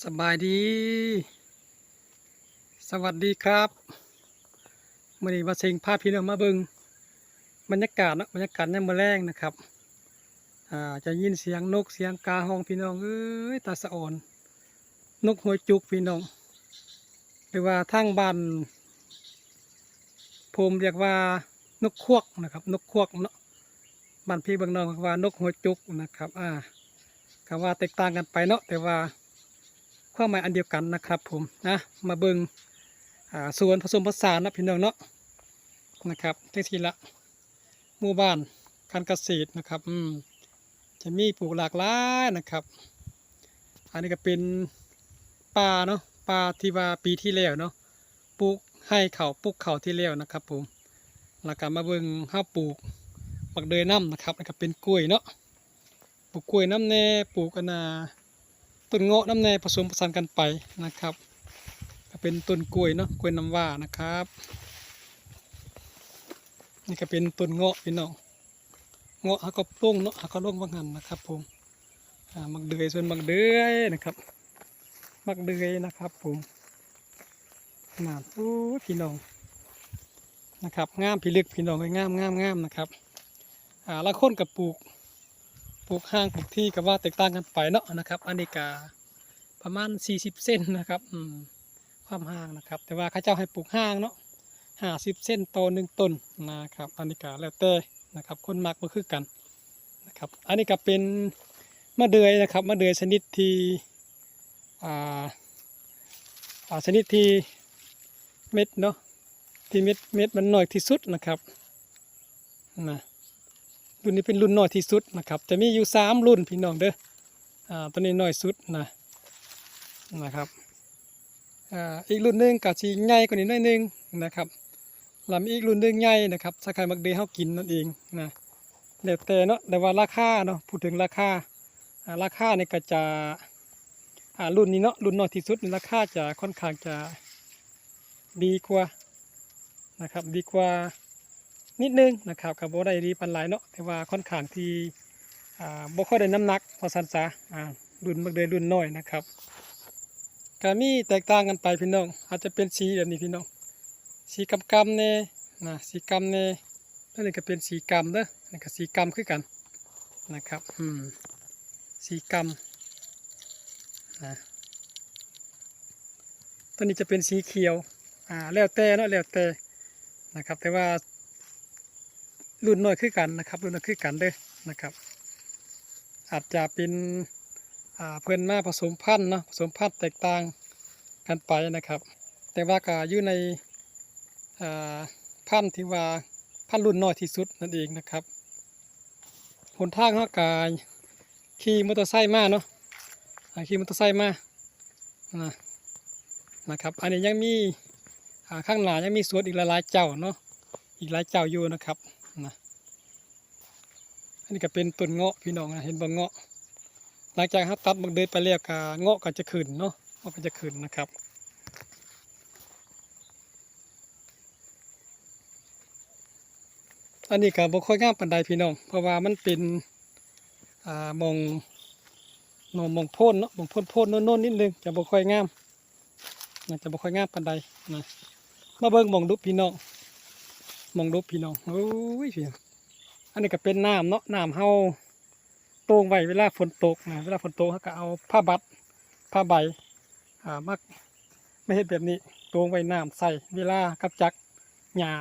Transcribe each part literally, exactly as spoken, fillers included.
สบายดี สวัสดีครับ มื้อนี้บ่าวเซ็งพาพี่น้องมาเบิ่งบรรยากาศเนาะ บรรยากาศยามมื้อแลงนะครับ อ่า จะยินเสียงนกเสียงกาฮ้องพี่น้องเอ้ย ตาสะออน นกหัวจุกพี่น้อง หรือว่าทางบ้านผมเรียกว่านกควักนะครับ นกควักเนาะ บ้านพี่บ้านน้องเรียกว่านกหัวจุกนะครับ อ่า ก็ว่าแตกต่างกันไปเนาะ แต่ว่าความหมายอันเดียวกันนะครับผม นะ มาเบิ่ง อ่า สวนผสมผสานนะพี่น้องเนาะ นะครับ จังซี่ละ หมู่บ้านการเกษตรนะครับ อืม จะมีปลูกหลากหลายนะครับ อันนี้ก็เป็นป่าเนาะ ป่าที่ว่าปีที่แล้วเนาะ ปลูกไฮ่ข้าว ปลูกข้าวที่แล้วนะครับผม แล้วก็มาเบิ่งเฮาปลูกบักเดือยนำนะครับ แล้วก็เป็นกล้วยเนาะ ปลูกกล้วยนำแน่ ปลูกอันน่ะ ต้นเงาะนำแน่ ผสมผสานกันไปนะครับ ก็เป็นต้นกล้วยเนาะ กล้วยน้ำว้านะครับ นี่ก็เป็นต้นเงาะพี่น้อง เงาะเฮาก็ลงเนาะ เฮาก็ลงหว่างหั่นนะครับผม อ่า บักเดือย สวนบักเดือยนะครับ บักเดือยนะครับผม นั่น โอ้ย พี่น้องนะครับ งามพิลึกพี่น้องเอ้ย งาม งาม งามนะครับ อ่า ละคนก็ปลูก ปลูกห่างปลูกถี่ก็ว่าแตกต่างกันไปเนาะนะครับ อันนี้ก็ประมาณสี่สิบเซนนะครับ อืม ความห่างนะครับ แต่ว่าเขาเจ้าให้ปลูกห่างเนาะ ห้าสิบเซนต่อหนึ่งต้นนะครับ อันนี้ก็แล้วแต่นะครับ คนมักบ่คือกันนะครับ อันนี้ก็เป็นมะเดื่อยนะครับ มะเดื่อยชนิดที่ อ่า อ่า ชนิดที่เม็ดเนาะ ที่เม็ด เม็ดมันน้อยที่สุดนะครับ นะ รุ่นนี้เป็นรุ่นน้อยที่สุดนะครับ จะมีอยู่สามรุ่นพี่น้องเด้อ อ่า ตัวนี้น้อยสุดนะ นะครับ อ่า อีกรุ่นหนึ่งก็สิใหญ่กว่านี้หน่อยหนึ่งนะครับ แล้วมีอีกรุ่นหนึ่งใหญ่นะครับ ถ้าใครมักเดเฮากินนั่นเองนะ แล้วแต่เนาะ แต่ว่าราคาเนาะ พูดถึงราคา อ่า ราคาเนี่ยก็จะ อ่า รุ่นนี้เนาะ รุ่นน้อยที่สุดนี่ราคาจะค่อนข้างจะดีกว่านะครับ ดีกว่านิดนึงนะครับ ก็บ่ได้ดีปานใดเนาะ แต่ว่าค่อนข้างที่ อ่า บ่ค่อยได้น้ำหนักว่าซั่นซะ อ่า รุ่นบักเดือยรุ่นน้อยนะครับ ก็มีแตกต่างกันไปพี่น้อง อาจจะเป็นสีแบบนี้พี่น้อง สีกำๆแน่นะ สีกำแน่ แล้วนี่ก็เป็นสีกำเด้อ นี่ก็สีกำคือกันนะครับ อืม สีกำนะ ตัวนี้จะเป็นสีเขียว อ่า แล้วแต่เนาะ แล้วแต่นะครับ แต่ว่ารุ่นน้อยคือกันนะครับ รุ่นน้อยคือกันเด้อนะครับ อาจจะเป็น อ่า เพิ่นมาผสมพันธุ์เนาะ ผสมพันธุ์แตกต่างกันไปนะครับ แต่ว่าก็อยู่ใน อ่า พันธุ์ที่ว่าพันธุ์รุ่นน้อยที่สุดนั่นเองนะครับ หนทางเฮาก็ขี่มอเตอร์ไซค์มาเนาะ อ่า ขี่มอเตอร์ไซค์มา นะ นะครับ อันนี้ยังมี อ่า ข้างหน้ายังมีสวนอีกหลายๆเจ้าเนาะ อีกหลายเจ้าอยู่นะครับ นะ อันนี้ก็เป็นต้นเงาะพี่น้องนะ เห็นบ่เงาะ หลังจากเฮาตัดบักเดือยไปแล้วก็เงาะก็จะขึ้นเนาะ เงาะก็จะขึ้นนะครับ อันนี้ก็บ่ค่อยงามปานใดพี่น้อง เพราะว่ามันเป็น อ่า หม่อง หม่อง หม่องโพนเนาะ หม่องโพนๆ โน้นๆ นิดนึง จะบ่ค่อยงาม น่าจะบ่ค่อยงามปานใดนะ มาเบิ่งหม่องดุบพี่น้อง หม่องดุบพี่น้อง โอ้ย พี่น้อง อันนี้ก็เป็นน้ำเนาะ น้ำเฮาโต่งไว้เวลาฝนตกนะ เวลาฝนตกเฮาก็เอาผ้าบัด ผ้าใบ อ่า มา มาเฮ็ดแบบนี้ โต่งไว้น้ำใส่เวลากับจักหญ้า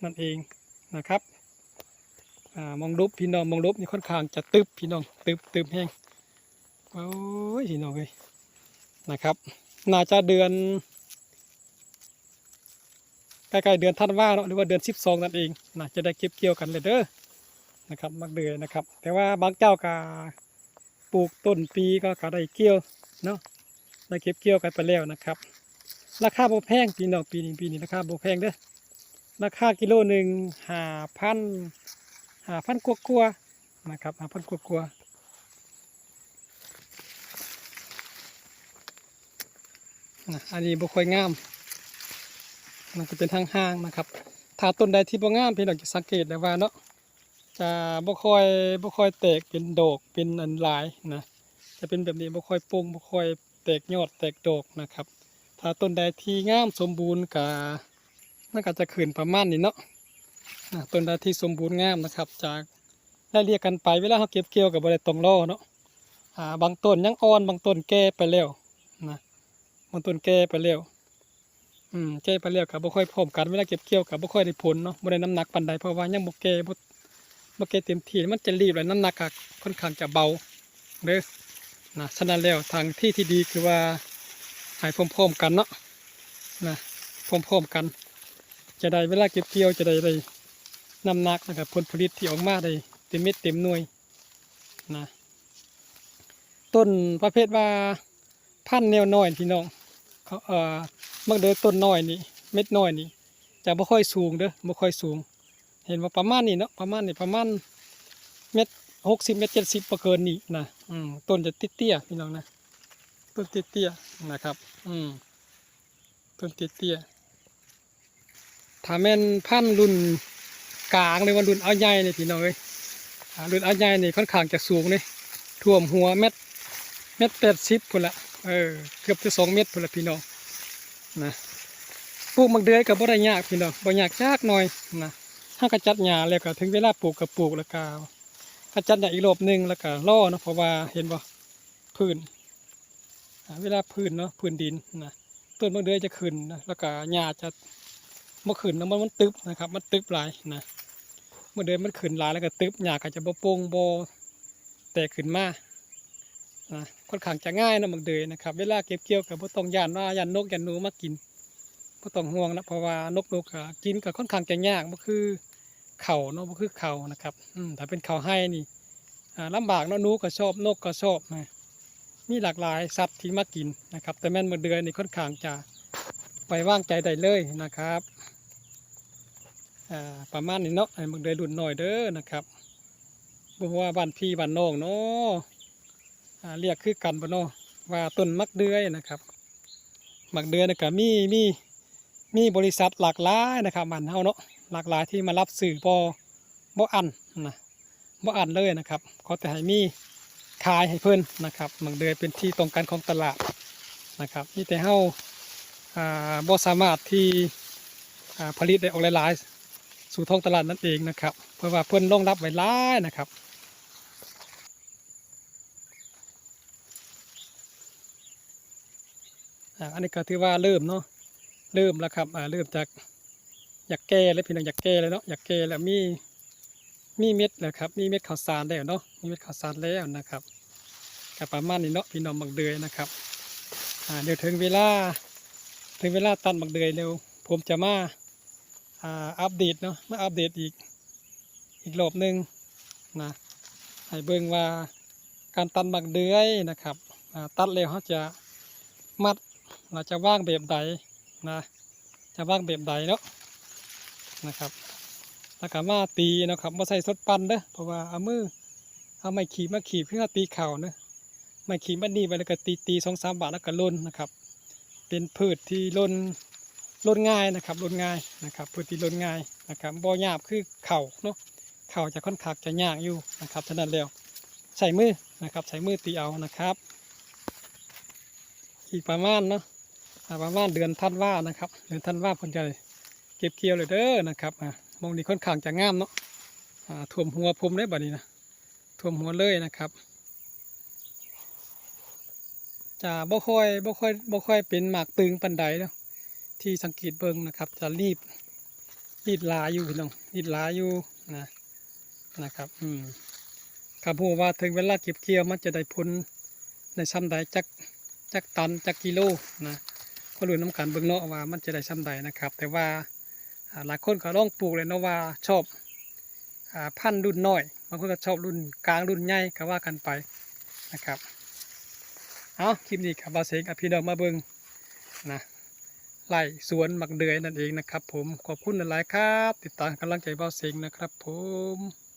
นั่นเองนะครับ อ่า หม่องดุบพี่น้อง หม่องดุบนี่ค่อนข้างจะตึบพี่น้อง ตึบ ตึบแฮง โอ้ย พี่น้องเอ้ย นะครับ น่าจะเดือน ใกล้ๆเดือนธันวาเนาะ หรือว่าเดือนสิบสองนั่นเองนะ จะได้เก็บเกี่ยวกันเลยเด้อ นะครับ บักเดือยนะครับ แต่ว่าบางเจ้าก็ปลูกต้นปีก็ ก็ได้เกี่ยวเนาะ ได้เก็บเกี่ยวกันไปแล้วนะครับ ราคาบ่แพงพี่น้อง ปีนี้ ปีนี้ราคาบ่แพงเด้อ ราคากิโลหนึ่ง ห้าพัน ห้าพันกว่าๆ นะครับ ห้าพันกว่าๆ นะ อันนี้บ่ค่อยงาม มันจะเป็นห่างๆนะครับ ถ้าต้นใดที่บ่งามพี่น้องจะสังเกตได้ว่าเนาะ จะบ่ค่อย บ่ค่อยแตกเป็นดอกเป็นอันหลายนะ จะเป็นแบบนี้ บ่ค่อยโป่ง บ่ค่อยแ ตกยอดแตกดอกนะครับ ถ้าต้นใดที่งามสมบูรณ์ก็ มันก็จะขึ้นประมาณนี้เนาะ อ่า ต้นใดที่สมบูรณ์งามนะครับ จากไล่เลี่ยกันไป เวลาเราเก็บเกี่ยวก็บ่ได้ต้องรอเนาะ อ่า บางต้นยังอ่อน บางต้นแก่ไปแล้วนะ บางต้นแก่ไปแล้ว อืม แก่ไปแล้วก็บ่ค่อยพร้อมกัน เวลาเก็บเกี่ยวก็บ่ค่อยได้ผลเนาะ บ่ได้น้ำหนักปานใด เพราะว่ายังบ่แก่ บ่ บ่แก่เต็มที่ มันจะรีบ แล้วน้ำหนักก็ค่อนข้างจะเบาเด้อนะ ฉะนั้นแล้วทางที่ที่ดีคือว่าให้พร้อมๆกันเนาะนะ พร้อมๆกัน จะได้เวลาเก็บเกี่ยวจะได้ ได้น้ำหนัก แล้วก็ผลผลิตที่ออกมาได้เต็มเม็ดเต็มหน่วยนะ ต้นประเภทว่าพันธุ์แนวน้อยพี่น้อง เขา เอ่อ หมากเดือยต้นน้อยนี่ เม็ดน้อยนี่ จะบ่ค่อยสูงเด้อ บ่ค่อยสูง เห็นว่าประมาณนี้เนาะ ประมาณนี้ ประมาณเม็ดหกสิบ เม็ดเจ็ดสิบ บ่เกินนี้นะ อืม ต้นจะเตี้ยๆ พี่น้องนะ ต้นเตี้ยๆ นะครับ อืม ต้นเตี้ยๆ ถ้าแม่นพันธุ์รุ่นกลาง หรือว่ารุ่นเอาใหญ่นี่พี่น้องเอ้ย อ่า รุ่นเอาใหญ่นี่ค่อนข้างจะสูงนี่ ท่วมหัวเม็ด เม็ดแปดสิบพุ้นละ เออ เกือบจะสองเมตรพุ้นละพี่น้องนะ ปลูกหมากเดือยก็บ่ได้ยากพี่น้อง บ่ยากจักหน่อยนะ เฮาก็จัดหญ้าแล้วก็ถึงเวลาปลูกก็ปลูก แล้วก็ ก็จัดหญ้าอีกรอบหนึ่ง แล้วก็รอเนาะ เพราะว่าเห็นบ่ พื้น อ่า เวลาพื้นเนาะ พื้นดินนะ ต้นหมากเดือยจะขึ้นนะ แล้วก็หญ้าจะบ่ขึ้นนะ มัน มันตึบนะครับ มันตึบหลายนะ หมากเดือยมันขึ้นหลายแล้วก็ตึบ หญ้าก็จะบ่โป่ง บ่แตกขึ้นมานะ ค่อนข้างจะง่ายเนาะ หมากเดือยนะครับ เวลาเก็บเกี่ยวก็บ่ต้องย้านว่าย้านนกย้านหนูมากิน บ่ต้องห่วงนะ เพราะว่านกหนูก็กินก็ค่อนข้างจะยาก บ่คือข้าวเนาะ บ่คือข้าวนะครับ อืม ถ้าเป็นข้าวไฮ่นี่ อ่า ลำบากเนาะ หนูก็ชอบ นกก็ชอบนะ มีหลากหลายสัตว์ที่มากินนะครับ แต่แม่นหมากเดือยนี่ค่อนข้างจะไว้วางใจได้เลยนะครับ อ่า ประมาณนี้เนาะ ไอ้หมากเดือยรุ่นน้อยเด้อนะครับ บ่ฮู้ว่าบ้านพี่บ้านน้องเนาะ อ่า เรียกคือกันบ่เนาะ ว่าต้นหมากเดือยนะครับ หมากเดือยนี่ก็มี มี มีบริษัทหลากหลายนะครับ บ้านเฮาเนาะ หลากหลายที่มารับซื้อบ่ บ่อั้นนะ บ่อั้นเลยนะครับ ขอแต่ให้มีขายให้เพิ่นนะครับ หมากเดือยเป็นที่ต้องการของตลาดนะครับ มีแต่เฮา อ่า บ่สามารถที่ อ่า ผลิตได้ออกหลายๆ สู่ท้องตลาดนั่นเองนะครับ เพราะว่าเพิ่นรองรับไว้หลายนะครับ อ่า อันนี้ก็ถือว่าเริ่มเนาะ เริ่มแล้วครับ อ่า เริ่มจากอยากแก่แล้วพี่น้อง อยากแก่แล้วเนาะ อยากแก่แล้ว มี มีเม็ดแล้วครับ มีเม็ดข้าวสารแล้วเนาะ มีเม็ดข้าวสารแล้วนะครับ ก็ประมาณนี้เนาะพี่น้อง หมากเดือยนะครับ อ่า เดี๋ยวถึงเวลา ถึงเวลาตัดหมากเดือยแล้ว ผมจะมา อ่า อัปเดตเนาะ มาอัปเดตอีก อีกรอบหนึ่งนะ ให้เบิ่งว่าการตัดหมากเดือยนะครับ อ่า ตัดแล้วเราจะมัด เราจะวางแบบใดนะ จะวางแบบใดเนาะ นะครับ แล้วก็มาตีเนาะครับ บ่ใส่สดปั่นเด้อ เพราะว่าเอามือ เอาไม้ขีดมาขีด คือเราตีข้าวเนาะ ไม้ขีดมาหนีบไว้ แล้วก็ตี ตีสองสามบาท แล้วก็หล่นนะครับ เป็นพืชที่หล่น หล่นง่ายนะครับ หล่นง่ายนะครับ พืชที่หล่นง่ายนะครับ บ่หยาบคือข้าวเนาะ ข้าวจะค่อนข้างจะยากอยู่นะครับ ฉะนั้นแล้วใช้มือนะครับ ใช้มือตีเอานะครับ อีกประมาณเนาะ อ่า ประมาณเดือนธันวานะครับ เดือนธันวาเพิ่นจะเก็บเกี่ยวเลยเด้อนะครับ อ่า หม่องนี้ค่อนข้างจะงามเนาะ อ่า ท่วมหัวผมเลยบัดนี้นะ ท่วมหัวเลยนะครับ จะบ่ค่อย บ่ค่อย บ่ค่อยเป็นหมากตึงปานใดเนาะ ที่สังเกตเบิ่งนะครับ จะรีบ รีบหลายอยู่พี่น้อง รีบหลายอยู่นะ นะครับ อืม ก็บ่ฮู้ว่าถึงเวลาเก็บเกี่ยวมันจะได้ผลในส่ำใด จัก จักตัน จักกิโลนะ ก็ลุ้นนำกันเบิ่งเนาะว่ามันจะได้ส่ำใดนะครับ แต่ว่า อ่า หลายคนก็ลองปลูกเลยเนาะว่าชอบ อ่า พันธุ์รุ่นน้อย บางคนก็ชอบรุ่นกลาง รุ่นใหญ่ ก็ว่ากันไปนะครับ เอา คลิปนี้ก็บ่าวเสงกับพี่น้องมาเบิ่งนะ ไร่สวนหมากเดือยนั่นเองนะครับผม ขอบคุณหลายๆครับ ติดตามกำลังใจบ่าวเสงนะครับผม